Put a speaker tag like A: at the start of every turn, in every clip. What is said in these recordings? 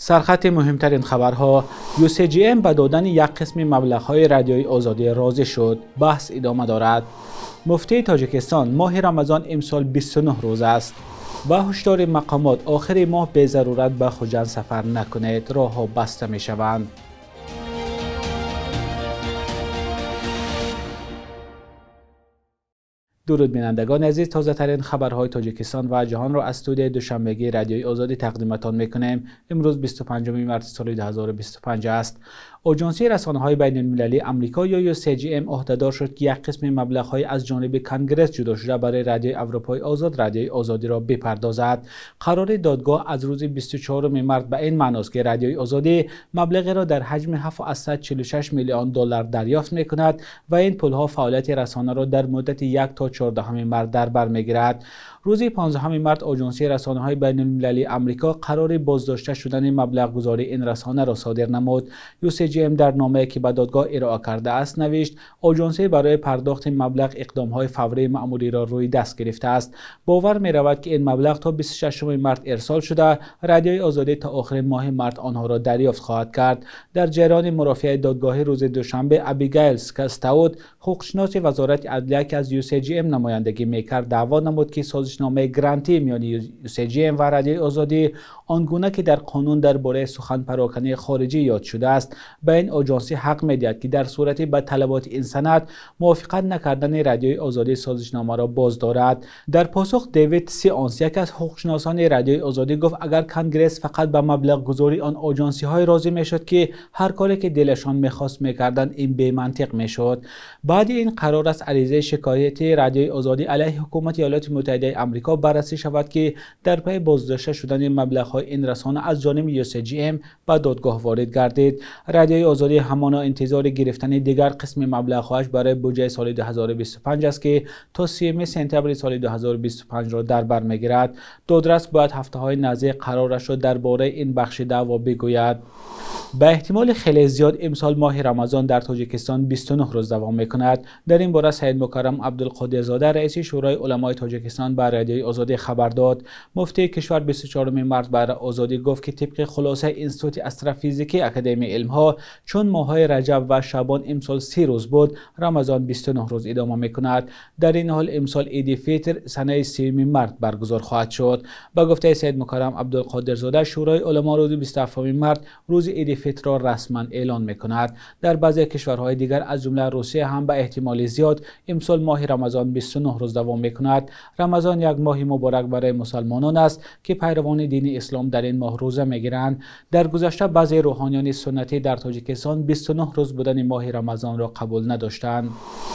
A: Сархати муҳимтарин хабарҳо. UCGM ба додани як қисми маблағҳои Радиои Озодӣ розӣ шуд. Баҳс идома дорад. Муфтии Тоҷикистон: моҳи Рамазон имсол 29 рӯз аст. Ва ҳушдори мақомот: охири моҳ безарурат ба Хуҷанд сафар накунед, роҳҳо баста мешаванд. Дуруд бинандагони азиз, тозатарин хабарҳои Тоҷикистон ва ҷаҳонро аз студияи душанбегии Радиои Озодӣ тақдиматон мекунем. Имрӯз 25 марти соли 2025 аст. Оҷонсии расонаҳои байналмилалии Амрико ё UCGM ӯҳдадор шуд, ки як қисми маблағҳои аз ҷониби Конгресс ҷудо шуда барои Радиои Аврупои Озод, Радиои Озодиро бипардозад. Қарори додгоҳ аз рӯзи 24 март ба ин маъност, ки Радиои Озодӣ маблағеро дар ҳаҷми 7,46 миллион доллар дарёфт мекунад ва ин пулҳо фаъолияти расонаро дар муддати 1 то 14 март дар бар мегирад. Рӯзи 15 март Оҷонсии расонаҳои байналмилалии Амрико қарори боздошта шудани маблағгузории ин расонаро содир намуд. UCGM дар номае, ки ба додгоҳ ироа кардааст, навишт: Оҷонсӣ барои пардохти маблағ иқдомҳои фаврии маъмуриро рӯи даст гирифтааст. Бовар меравад, ки ин маблағ то 26 март ирсол шуда, Радиои Озодӣ то охири моҳи март онҳоро дарёфт хоҳад кард. Дар ҷараёни мурофиаи додгоҳӣ рӯзи душанбе Абигайл Стаут, ҳуқуқшиноси Вазорати адлия, ки аз UCGM намояндагӣ мекард, даъво намуд, ки созишномаи грантӣ миёни UCGM ва Радиои Озодӣ он гуна ки дар қонун дар бораи суханпарокании хориҷӣ ёд шудааст, ба ин оҷонсӣ ҳақ медиҳад, ки дар сурати ба талаботи ин санад мувофиқат накардани Радиои Озодӣ созишномаро боз дорад. Дар посух Дэвид Сионс, яке аз ҳуқуқшиносони Радиои Озодӣ, гуфт агар Конгресс фақат ба маблағгузории он оҷонсиҳое розӣ мешуд, ки ҳар коре ки дилашон мехост мекарданд, ин бемантиқ мешуд. Баъди ин қарор аст аризаи шикояти Радиои Озодӣ алайҳи ҳукумати Иёлоти Муттаҳидаи Амрико баррасӣ шавад, ки дар пайи боздошта шудани маблағҳои ин расона аз ҷониби UCGM ба додгоҳ ворид гардид. Радиои Озодӣ ҳамоно интизори гирифтани дигар қисми маблағҳояш барои буҷаи соли 2025 аст, ки то 30 сентябри соли 2025-ро дар бар мегирад. Додрас бояд ҳафтаҳои наздик қарорашро дар бораи ин бахши даъво бигӯяд. Ба эҳтимоли хеле зиёд имсол моҳи Рамазон дар Тоҷикистон 29 рӯз давом мекунад. Дар ин бора Саид Мукаррам Абдулқодирзода, раиси Шӯрои уламои Тоҷикистон, ба Радиои Озодӣ хабар дод. Муфтии кишвар 24 март ба Озодӣ гуфт, ки тибқи хулосаи Институти астрофизикии Академияи илмҳо, чун моҳҳои Раҷаб ва Шаъбон имсол 30 рӯз буд, Рамазон 29 рӯз идома мекунад. Дар ин ҳол имсол Иди Фитр санаи 30 март баргузор хоҳад шуд. Ба гуфтаи Саид Мукаррам Абдулқодирзода, Шӯрои уламо рӯзи 27 март рӯзи Иди Фитрро расман эълон мекунад. Дар баъзе кишварҳои дигар аз ҷумла Русия ҳам ба эҳтимоли зиёд имсол моҳи Рамазон 29 рӯз давом мекунад. Рамазон як моҳи муборак барои мусалмонон аст, ки пайравони дини ислом дар ин моҳ рӯза мегиранд. Дар гузашта баъзе рӯҳониёни суннатӣ дар Тоҷикистон 29 рӯз будани моҳи Рамазонро қабул надоштанд.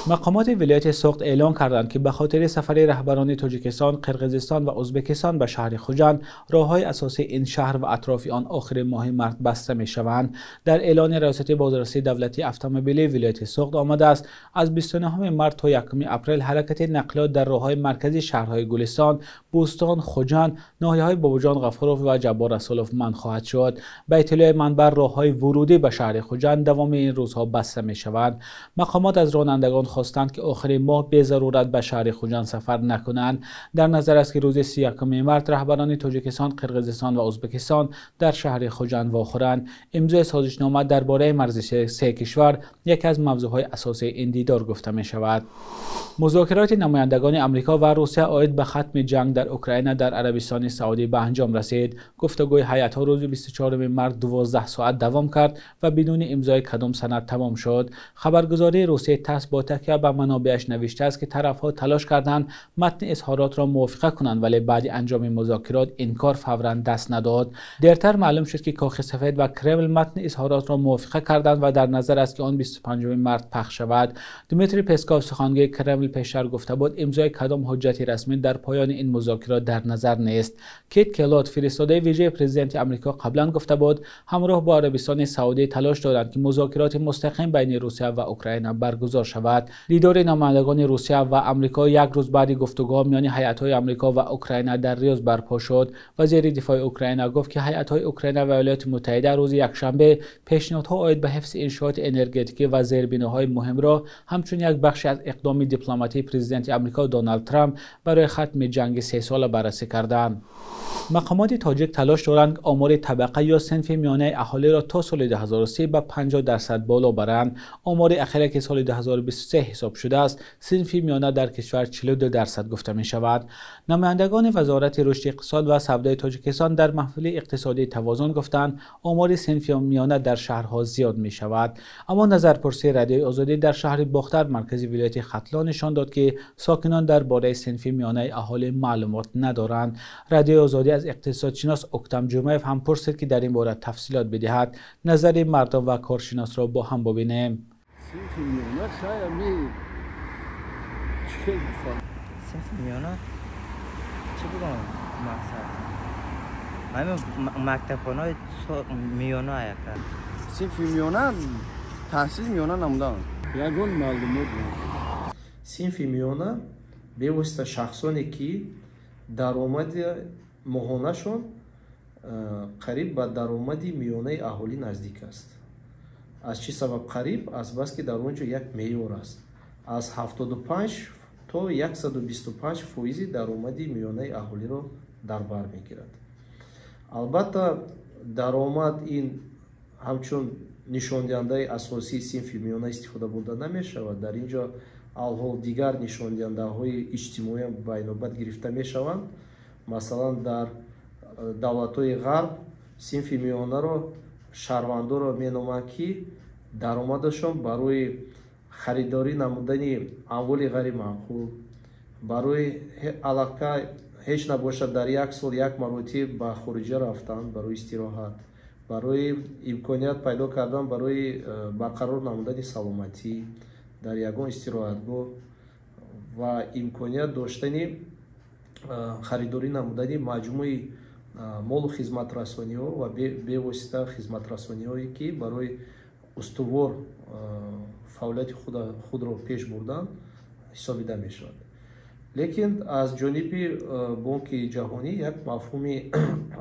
A: Мақомоти вилояти Суғд эълон карданд, ки ба хотири сафари раҳбарони Тоҷикистон, Қирғизистон ва Ӯзбекистон ба шаҳри Хуҷанд, роҳҳои асосии ин шаҳр ва атрофи он охири моҳи март баста мешаванд. Дар эълони Раёсати бозрасии давлатии автомобилии вилояти Суғд омадааст, аз 29 март то 1 апрел ҳаракати нақлиёт дар роҳҳои марказии шаҳрҳои Гулистон, Бӯстон, Хуҷанд, ноҳияҳои Бобоҷон Ғафуров ва Ҷаббор Расулов манъ хоҳад шуд. Ба иттилои манбаъ, роҳҳои вурудӣ ба шаҳри Хуҷанд давоми ин рӯзҳо баста мешаванд. Мақомот аз ронандагон хостанд, ки охири моҳ безарурат ба шаҳри Хуҷанд сафар накунанд. Дар назар аст, ки рӯзи 31 март раҳбарони Тоҷикистон, Қирғизистон ва Ӯзбекистон дар шаҳри Хуҷанд вохӯранд. Имзои созишнома дар бораи марзи се кишвар яке аз мавзӯъҳои асосии ин дидор гуфта мешавад. Музокироти намояндагони Амрико ва Русия оид ба хатми ҷанг дар Украина дар Арабистони Саудӣ ба анҷом расид. Гуфтугӯи ҳайатҳо рӯзи 24 март 12 соат давом кард ва бидуни имзои кадом санад тамом шуд. Хабаргузории Русия ТАСС бо такя ба манобеаш навиштааст, ки тарафҳо талош карданд матни изҳоротро мувофиқа кунанд, вале баъди анҷоми музокирот ин кор фавран даст надод. Дертар маълум шуд, ки Кохи Сафед ва Кремл матни изҳоротро мувофиқа карданд ва дар назар аст, ки он 25 март пахш шавад. Дмитрий Песков, сухангӯи Кремл, пештар гуфта буд, имзои кадом ҳуҷҷати расмӣ дар поёни ин музокирот дар назар нест. Кит Келлот, фиристодаи вижаи президенти Амрико, қаблан гуфта буд, ҳамроҳ бо Арабистони Саудӣ талош доранд, ки музокироти мустақим байни Русия ва Украина баргузор шавад. Дидори намояндагони Русия ва Амрико як рӯз баъди гуфтугӯҳо миёни ҳайатҳои Амрико ва Украина дар Риёз барпо шуд. Вазири дифои Украина гуфт, ки ҳайатҳои Украина ва Иёлоти Муттаҳида рӯзи якшанбе пешниҳодҳо оид ба ҳифзи иншооти энергетикӣ ва зербиноҳои муҳимро ҳамчун як бахши аз иқдоми дипломатии президенти Амрико Доналд Трамп барои хатми ҷанги сесола баррасӣ карданд. Мақомоти тоҷик талош доранд омори табақа ё синфи миёнаи аҳолиро то соли 2030 ба 50% боло баранд. Омори ахире ки соли 2023 ҳисоб шудааст, синфи миёна дар кишвар 42% гуфта мешавад. Намояндагони Вазорати рушди иқтисод ва савдои Тоҷикистон дар маҳфили иқтисодии тавозун гуфтанд, омори синфи миёна дар шаҳрҳо зиёд мешавад. Аммо назарпурсии Радиои Озодӣ дар шаҳри Бохтар, маркази вилояти Хатлон, нишон дод, ки сокинон дар бораи синфи миёнаи аҳолӣ маълумот надоранд. Радиои Озодӣ аз иқтисодшинос Уктам Ҷумаев ҳам пурсид, ки дар ин бора тафсилот бидиҳад. Назари мардум ва коршиносро бо ҳам бибинем.
B: Синфи миёна шая ми чӣ
C: синфи миёна чӣ бигӯям, мақсад ҳамин мактабхонаҳои миёна яка.
B: Синфи миёна таҳсили миёна намудам, ягон маълумот надорам.
D: Синфи миёна бевосита шахсоне ки даромади моҳонашон қариб ба даромади миёнаи аҳолӣ наздик аст. Аз чӣ сабаб қариб? Аз бас ки дар он ҷо як меъёр аст. Аз 75 то 125 фоизи даромади миёнаи аҳолиро дар бар мегирад. Албатта, даромад ин ҳамчун нишондиҳандаи асосии синфи миёна истифода бурда намешавад. Дар ин ҷо алҳол дигар нишондиҳандаҳои иҷтимоиам ба инобат гирифта мешаванд. Масалан, дар давлатҳои ғарб синфи миёнаро шаҳрвандонро меноманд, ки даромадашон барои харидорӣ намудани амволи ғайриманқул, барои аллакай ҳеҷ набошад дар як сол як маротиба ба хориҷа рафтан барои истироҳат, барои имконият пайдо кардан барои барқарор намудани саломатӣ дар ягон истироҳатгоҳ ва имконият доштани харидорӣ намудани маҷмӯи молу хизматрасониҳо ва бевосита хизматрасониҳое ки барои устувор фаъолияти худро пеш бурдан ҳисобида мешавад. Лекин аз ҷониби Бонки Ҷаҳонӣ як мафҳуми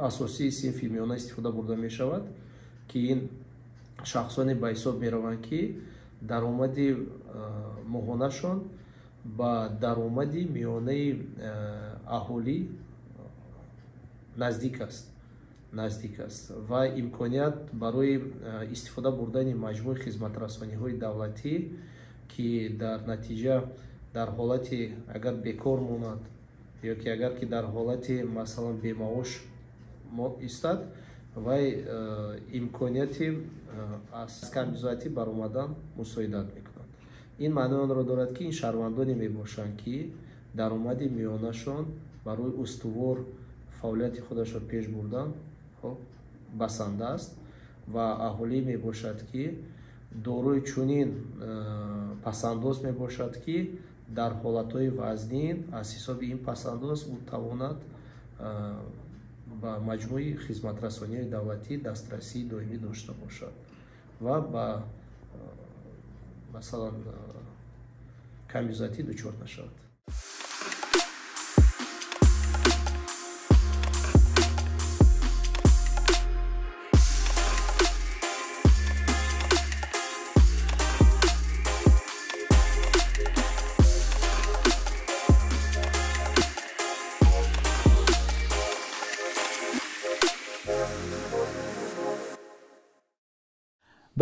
D: асосии синфи миёна истифода бурда мешавад, ки ин шахсоне ба ҳисоб мераванд, ки даромади моҳонашон ба даромади миёнаи аҳолӣ наздик аст ва имконият барои истифода бурдани маҷмӯи хизматрасониҳои давлатӣ, ки дар натиҷа дар ҳолати агар бекор монад ё ки агар ки дар ҳолати масалан бемаош истад, вай имконияти аз камбизоатӣ баромадан мусоидат мекунад. Ин маънои онро дорад, ки ин шаҳрвандоне мебошанд, ки даромади миёнашон барои устувор фаъолияти худашро пеш бурдан басанда аст ва аҳолӣ мебошад, ки дорои чунин пасандоз мебошад, ки дар ҳолатҳои вазнин аз ҳисоби ин пасандоз ӯ тавонад ба маҷмӯи хизматрасониҳои давлатӣ дастрасии доимӣ дошта бошад ва ба масалан камбизоатӣ дучор нашавад.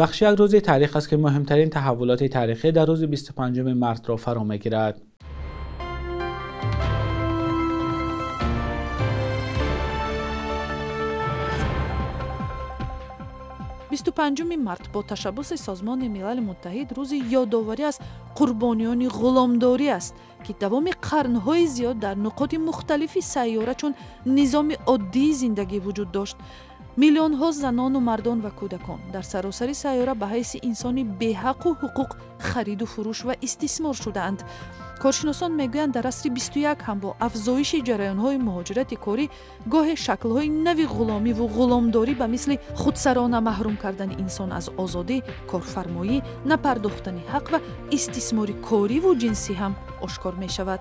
A: Бахши як рӯзи таърих аст, ки муҳимтарин таҳаввулоти таърихӣ дар рӯзи 25 мартро фаро мегирад.
E: Бисту панҷуми март бо ташаббуси Созмони Милали Муттаҳид рӯзи ёдоварӣ аз қурбониёни ғуломдорӣ аст, ки давоми қарнҳои зиёд дар нуқоти мухталифи сайёра чун низоми оддии зиндагӣ вуҷуд дошт. Миллионҳо занону мардон ва кӯдакон дар саросари сайёра ба ҳайси инсони беҳаққу ҳуқуқ хариду фурӯш ва истисмор шудаанд. Коршиносон мегӯянд, дар асри 21 ҳам бо афзоиши ҷараёнҳои муҳоҷирати корӣ гоҳе шаклҳои нави ғуломиву ғуломдорӣ ба мисли худсарона маҳрум кардани инсон аз озодӣ, корфармоӣ, напардохтани ҳақ ва истисмори кориву ҷинсӣ ҳам ошкор мешавад.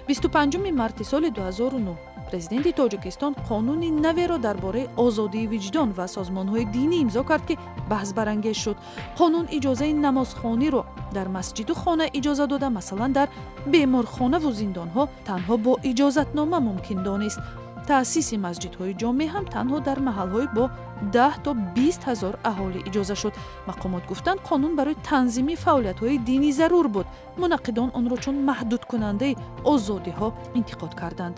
E: 25 марти соли 2009 Президенти Тоҷикистон қонуни наверо дар бораи озодии виҷдон ва созмонҳои динӣ имзо кард, ки баҳсбарангез шуд. Қонун иҷозаи намозхониро дар масҷиду хона иҷоза дода, масалан, дар беморхонаву зиндонҳо танҳо бо иҷозатнома мумкин донист. Таъсиси масҷидҳои ҷомеъ ҳам танҳо дар маҳалҳои бо 10 то 20 ҳазор аҳолӣ иҷоза шуд. Мақомот гуфтанд, қонун барои танзими фаъолиятҳои динӣ зарур буд. Мунаққидон онро чун маҳдудкунандаи озодиҳо интиқод карданд.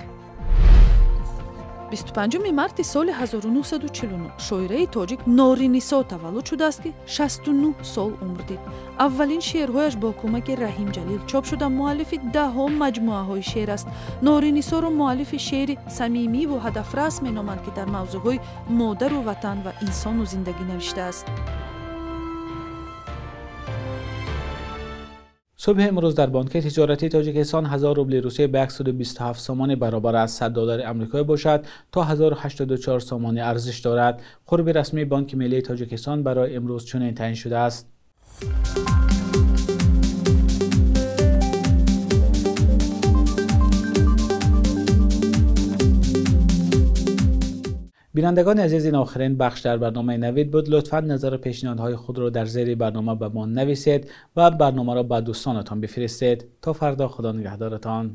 E: 25 марти соли 1949 шоираи тоҷик Норинисо таваллуд шудааст, ки 69 сол умр дид. Аввалин шеърҳояш бо кӯмаки Раҳим Ҷалил чоп шуда, муаллифи даҳҳо маҷмӯаҳои шеър аст. Норинисоро муаллифи шеъри самимиву ҳадафрас меноманд, ки дар мавзӯъҳои модару ватан ва инсону зиндагӣ навиштааст.
A: Субҳи имрӯз дар Бонки тиҷоратии Тоҷикистон 1000 рубли Русия ба 127 сомонӣ баробар аст. 100 доллари амрикоӣ бошад то 1084 сомонӣ арзиш дорад. Қурби расмии Бонки миллии Тоҷикистон барои имрӯз чунин таъин шудааст. Бинандагони азиз, ин охирин бахш дар барномаи Навид буд. Лутфан назар ва пешниҳодҳои худро дар зери барнома ба мо нависед ва барномаро ба дӯстонатон бифиристед. То фардо, Худо нигаҳдоратон.